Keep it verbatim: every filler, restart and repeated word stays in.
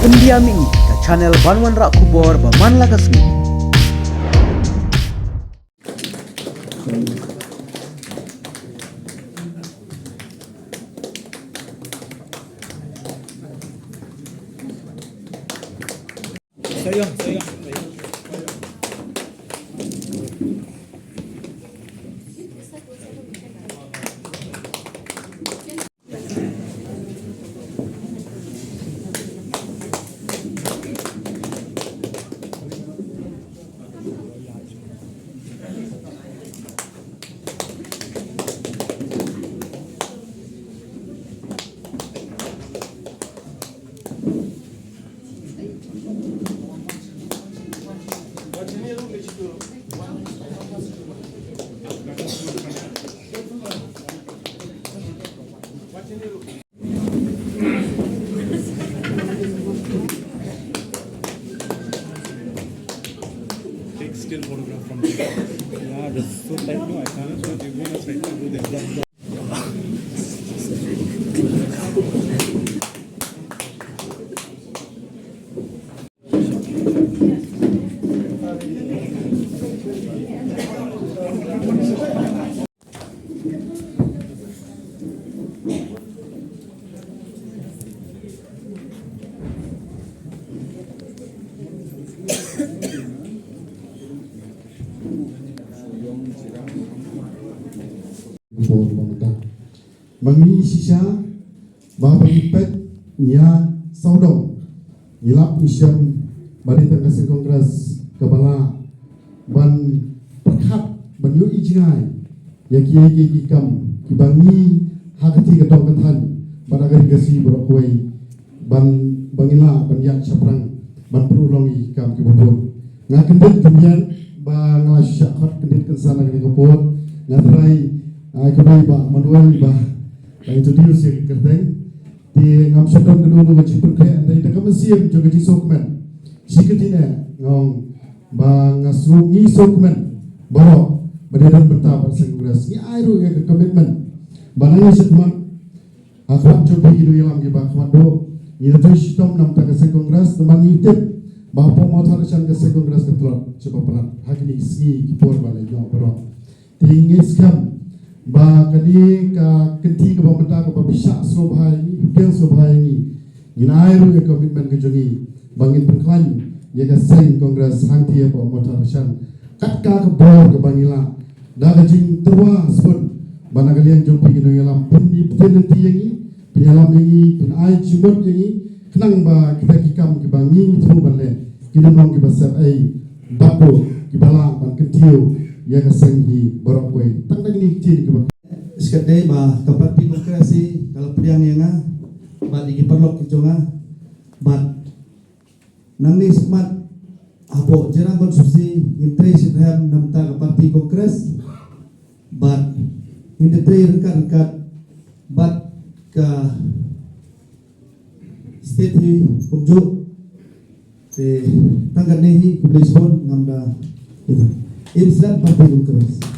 Pyndiam ïa ngi ka channel ban wanrah khubor ba man la ka sngi. Take still photograph from there. Yeah, that's so tight. No, I can't. So you go right now, do that. Ma ngi shisha ba, ba ngi peit ïa sawdong, ngi lap ngi shem ba dei tang ka seng Congress kaba lah ban pyrkhat, ban ïohi jngai ïa ki, ïa ki, ki kam kiba ngi ha ka kti ka dong ka thaiñ bad ha ka ri ka si baroh kawei, ban, ba ngi lah ban ïaid shaphrang ban pynurlong ïa ki kam kiba bun. Nga kyndit, kumne ba nga la shu shah khot kyndit kynsan ha kane ka por. Nga trai, ah, kaba ïa Bah Manuel ba, ba introduce ïa ka kyrteng. Te ngam shym don kano kano ka jingpynkhreh, hynrei da ka mynsiem jong ka jingsngewkmen, shi kyntien nga ong ba nga sngew, ngi sngewkmen baroh ba dei don bynta bad seng Congress. Ngi ai ruh ïa ka commitment ba nangne shakhmat, ha khmat jong phi ki nongïalam kiba khmat duh, ngin ïa trei shitom na bynta ka seng Congress, namar ngi tip ba hapoh Mawthadraishan ka seng Congress ka tlot shibun palat ha kine ki sngi ki por ba la ïoh baroh. Te ngi ngeit skhem ba kane ka kynti kaba mynta kaba phi shah sngewbha ïa ngi, phi pdiang sngewbha ïa ngi, ngin ai ruh ïa ka commitment ka jong ngi ba ngin pynkhlaiñ ïa ka seng Congress hangtei hapoh Mawthadraishan kat ka ka bor kaba ngi lah. Da ka jingtyrwa sbun ba na ka liang jong phi ki nongïalam phin ïa, phin ïa lynti ïa ngi, phin ïalam ïa ngi, phin ai jingmut ïa ngi, khnang ba kita ki kam kiba ngi, ngi thmu ban leh kin ym long kiba sep ei, bad ruh kiba lah ban kyntiew ïa ka seng hi baroh kawei. Tang da kine ki ktien kiba, shi katdei ba ka party Congress ka la pdiang ïa nga bad ïa ki paralok ki jong nga, bad nangne shakhmat hapoh Jirang constituency ngin trei shitrhem na bynta ka party Congress bad ngin trei ryngkat ryngkat bad ka state hi kumjuh. Te tang katne hi, khublei shibun, ngam da. Im slem party Congress.